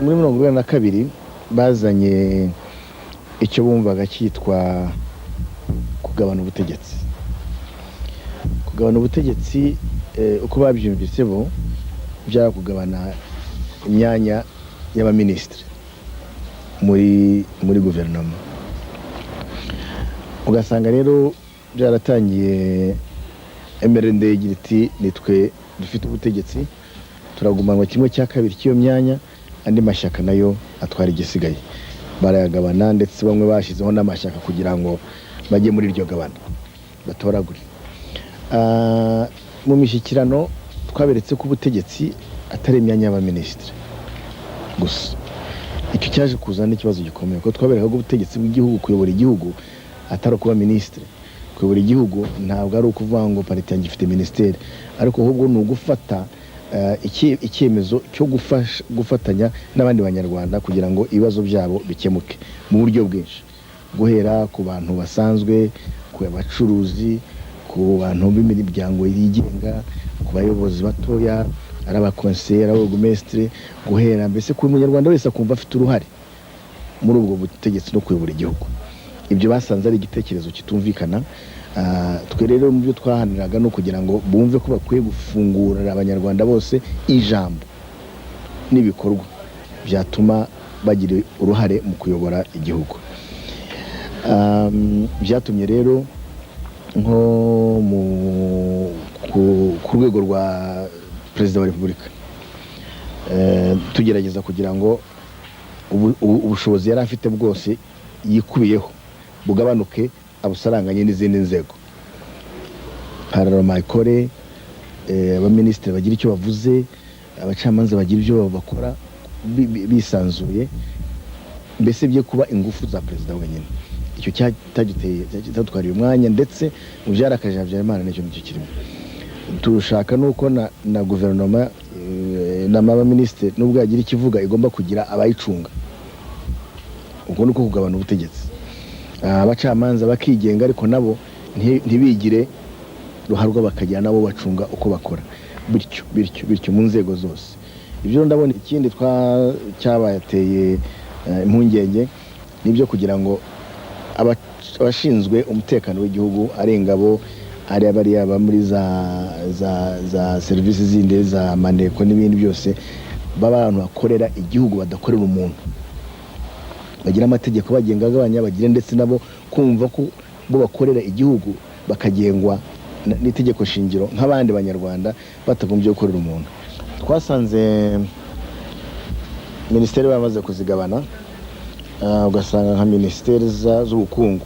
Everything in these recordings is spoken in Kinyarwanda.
Muri 42 bazanye icyo bumvaga cyitwa kugabana ubutegetsi. Kugabana ubutegetsi, uko babyumvise bo, byaba kugabana imyanya y'abaminisitiri muri guverinoma. Ugasanga rero byaratangiye, MRND igira iti: "Nitwe dufite ubutegetsi, turagumanwa kimwe cya kabiri cy'iyo myanya," andi mashyaka nayo atwara igisigaye. Barayagabana, ndetse bamwe bashyizeho n'amashyaka kugira ngo bajye muri iryo gabana batoragure. Mu mishyikirano twaberetse ko ubutegetsi atari imyanya y'abaminisitiri gusa. Icyo cyaje kuzana n'ikibazo gikomeye, kuko twabereka ko ubutegetsi bw'igihugu, kuyobora igihugu, atari ukuba minisitiri. Kuyobora igihugu ntabwo ari ukuvuga ngo parti yanjye ifite minisiteri, ariko ahubwo ni ugufata icyemezo cyo gufatanya n'abandi Banyarwanda kugira ngo ibibazo byabo bikemuke mu buryo bwinshi, guhera ku bantu basanzwe, ku bacuruzi, ku bantu b'imiryango yigenga, ku bayobozi batoya, ari abakonseye, ari ababurugumesitiri, guhera mbese ku Munyarwanda wese akumva afite uruhare muri ubwo butegetsi no kuyobora igihugu. Ibyo basanze ari igitekerezo kitumvikana. Twe rero mu byo twahaniraga ni ukugira ngo bumve ko bakwiye gufungurira Abanyarwanda bose ijambo n'ibikorwa byatuma bagira uruhare mu kuyobora igihugu. Byatumye rero nko ku rwego rwa Perezida wa Repubulika, tugerageza kugira ngo ubushobozi yari afite bwose yikubiyeho bugabanuke, abusaranganye n'izindi nzego, parlement ikore, abaminisitiri bagira icyo bavuze, abacamanza bagira ibyo bakora bisanzuye, mbese bye kuba ingufu za perezida wenyine. Icyo cyagiteye, cyadutwariye umwanya, ndetse mu byarakaje Habyarimana nicyo nicyo kirimo. Tushaka nuko na guverinoma, n'abaminisitiri, nubwo yagira ikivuga, igomba kugira abayicunga. Ubwo ni uko kugabana ubutegetsi. Abacamanza bakigenga, ariko nabo ntibigire ruharwa, bakagira nabo bacunga uko bakora, bityo bityo bityo mu nzego zose. Ibyo ndabona ikindi cyabateye impungenge nibyo kugira ngo abashinzwe umutekano w'igihugu, ari ingabo, ari abariya ba muri za serivisi zindi za maneko n'ibindi byose, baba abantu bakorera igihugu, badakorera umuntu, bagira amategeko bagenga agabanya, bagire ndetse nabo kumva ko bo bakorera igihugu, bakagengwa n'itegeko shingiro nk'abandi Banyarwanda, batagombye gukorera umuntu. Twasanze minisiteri bamaze kuzigabana, ugasanga nka minisiteri z'ubukungu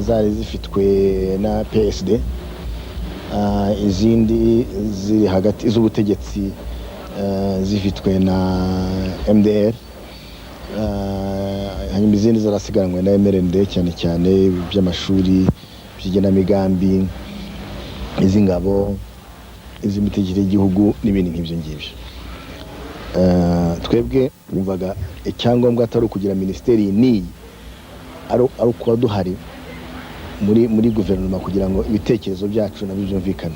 zari zifitwe na PSD, izindi ziri hagati z'ubutegetsi zifitwe na MDR, hanyuma izindi zarasigaranywe na MRND, cyane cyane iby'amashuri, iby'igenamigambi, iz'ingabo, iz'imitegekere y'igihugu n'ibindi nk'ibyo ngibyo. Twebwe wumvaga icyangombwa atari ukugira minisiteri n'iyi, ari ukuba duhari muri guverinoma kugira ngo ibitekerezo byacu nabyo byumvikane.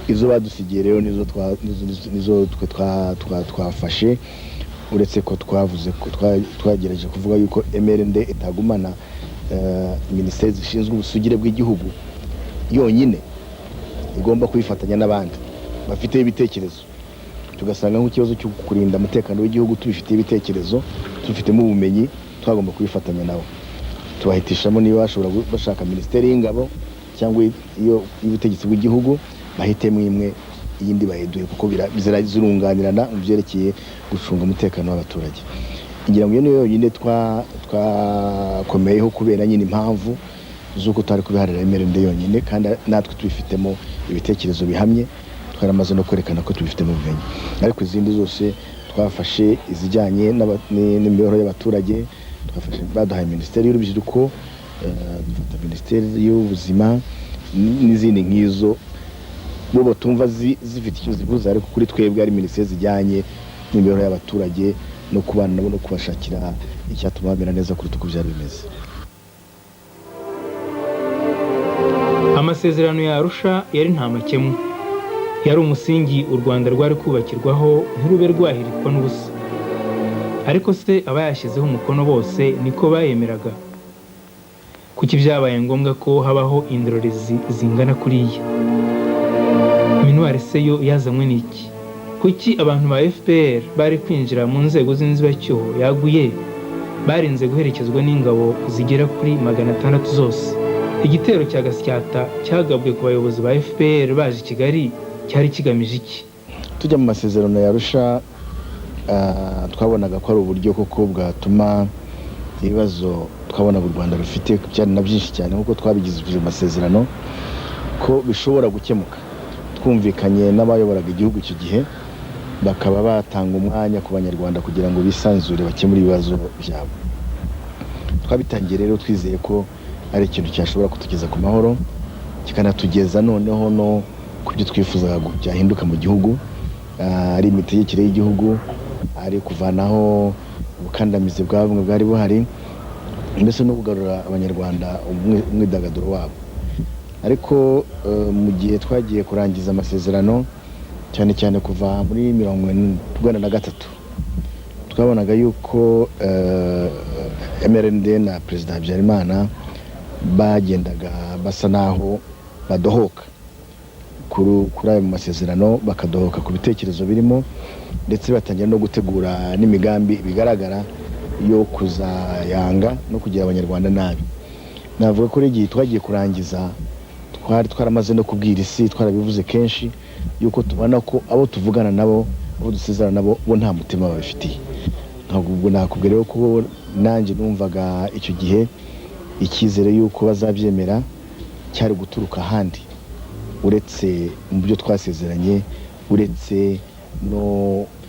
Izo badusigiye rero nizo twe twafashe, uretse ko twavuze ko twagerageje kuvuga yuko MRND itagumana minisiteri zishinzwe ubusugire bw'igihugu yonyine, igomba kubifatanya n'abandi bafite ibitekerezo. Tugasanga nk'ikibazo cyo kurinda umutekano w'igihugu tubifitiye ibitekerezo, tubifitemo ubumenyi, twagomba kubifatanya nabo. Tubahitishamo niba bashobora bashaka minisiteri y'ingabo cyangwa iyo y'ubutegetsi bw'igihugu, bahitemo imwe, iyindi bayiduhe, kuko zirunganirana mu byerekeye gucunga umutekano w'abaturage. Ngira ngo iyo niyo yonyine twakomeyeho, kubera nyine impamvu z'uko tutari kubiharira MRND yonyine, kandi natwe tubifitemo ibitekerezo bihamye, twaramaze no kwerekana ko tubifitemo ubumenyi. Ariko izindi zose twafashe izijyanye n'imibereho y'abaturage, twafashe, baduhaye minisiteri y'urubyiruko, dufata minisiteri y'ubuzima n'izindi nk'izo bo batumva zifite icyo zivuze, ariko kuri twebwe ari minisiteri zijyanye n'imibereho y'abaturage no kubana nabo no kubashakira icyatuma bamera neza kuruta uko byari bimeze. Amasezerano ya Arusha yari nta makemwa. Yari umusingi u Rwanda rwari kubakirwaho, ntirube rwahirikwa n'ubusa. Ariko se abayashyizeho umukono bose niko bayemeraga? Kuki byabaye ngombwa ko habaho indorerezi zingana kuriya? MINUAR se yo yazanywe n'iki? Kuki abantu ba FPR bari kwinjira mu nzego z'inzibacyuho yaguye barinze guherekezwa n'ingabo zigera kuri 600 zose? Igitero cya Gasyata cyagabwe ku bayobozi ba FPR baje i Kigali cyari kigamije iki? Tujya mu masezerano ya Arusha, twabonaga ko ari uburyo koko bwatuma ibibazo twabonaga u Rwanda rufite, byari na byinshi cyane nk'uko twabigize mu masezerano, ko bishobora gukemuka twumvikanye n'abayoboraga igihugu icyo gihe, bakaba batanga umwanya ku Banyarwanda kugira ngo bisanzure, bakemure ibibazo byabo. Twabitangiye rero twizeye ko ari ikintu cyashobora kutugeza ku mahoro, kikanatugeza noneho no ku byo twifuzaga byahinduka mu gihugu, ari imitegekere y'igihugu, ari kuvanaho ubukandamizi bwa bumwe bwari buhari, mbese no kugarura Abanyarwanda umwidagaduro wabo. Ariko mu gihe twagiye kurangiza amasezerano, cyane cyane kuva muri 93, twabonaga yuko MRND na Perezida Habyarimana bagendaga basa naho badohoka kuri ayo masezerano, bakadohoka ku bitekerezo birimo, ndetse batangira no gutegura n'imigambi bigaragara yo kuzayanga no kugira Abanyarwanda nabi. Navuga ko igihe twagiye kurangiza twari twaramaze no kubwira isi, twarabivuze kenshi, yuko tubona ko abo tuvugana nabo, abo dusezerana nabo, bo nta mutima babifitiye. Ntabwo nakubwira rero ko nanjye numvaga icyo gihe icyizere yuko bazabyemera cyari guturuka ahandi, uretse mu byo twasezeranye, uretse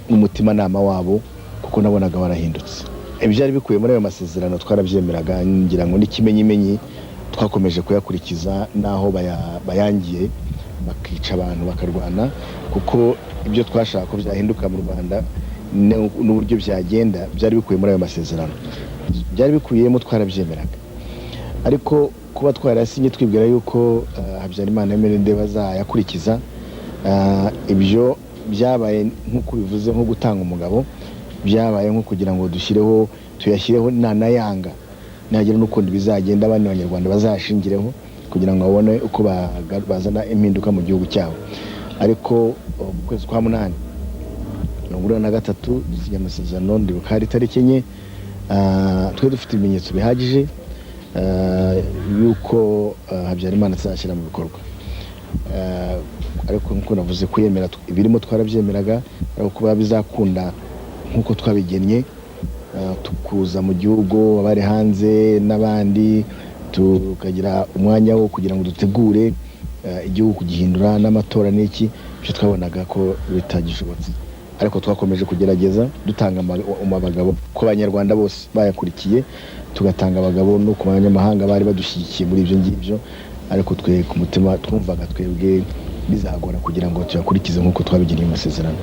n'umutimanama wabo, kuko nabonaga warahindutse. Ibyari bikubiye muri ayo masezerano twarabyemeraga, ngira ngo n'ikimenyimenyi twakomeje kuyakurikiza n'aho bayangiye, bakica abantu, bakarwana, kuko ibyo twashaka ko byahinduka mu Rwanda n'uburyo byagenda byari bikubiye muri ayo masezerano, byari bikubiyemo, twarabyemeraga. Ariko kuba twarasinye twibwira yuko Habyarimana MRND bazayakurikiza, ibyo byabaye nk'uko bivuze nko gutanga umugabo, byabaye nko kugira ngo dushyireho, tuyashyireho, nanayanga nagira n'ukundi bizagenda, abandi Banyarwanda bazashingireho kugira ngo babone uko bazana impinduka mu gihugu cyabo. Ariko mu kwezi kwa munani 93 dusinya amasezerano, ndibuka hari itariki 4, twari dufite ibimenyetso bihagije yuko Habyarimana azashyira mu bikorwa. Ariko nk'uko navuze, kuyemera ibirimo twarabyemeraga, ariko kuba bizakunda nk'uko twabigennye, tukuza mu gihugu, abari hanze n'abandi, tukagira umwanya wo kugira ngo dutegure igihugu, kugihindura n'amatora n'iki, ibyo twabonaga ko bitagishobotse. Ariko twakomeje kugerageza, dutanga abagabo ku Banyarwanda bose bayakurikiye, tugatanga abagabo no ku banyamahanga bari badushyigikiye muri ibyo ngibyo. Ariko twe ku mutima twumvaga twebwe bizagora kugira ngo tuyakurikize nk'uko twabigennye mu masezerano.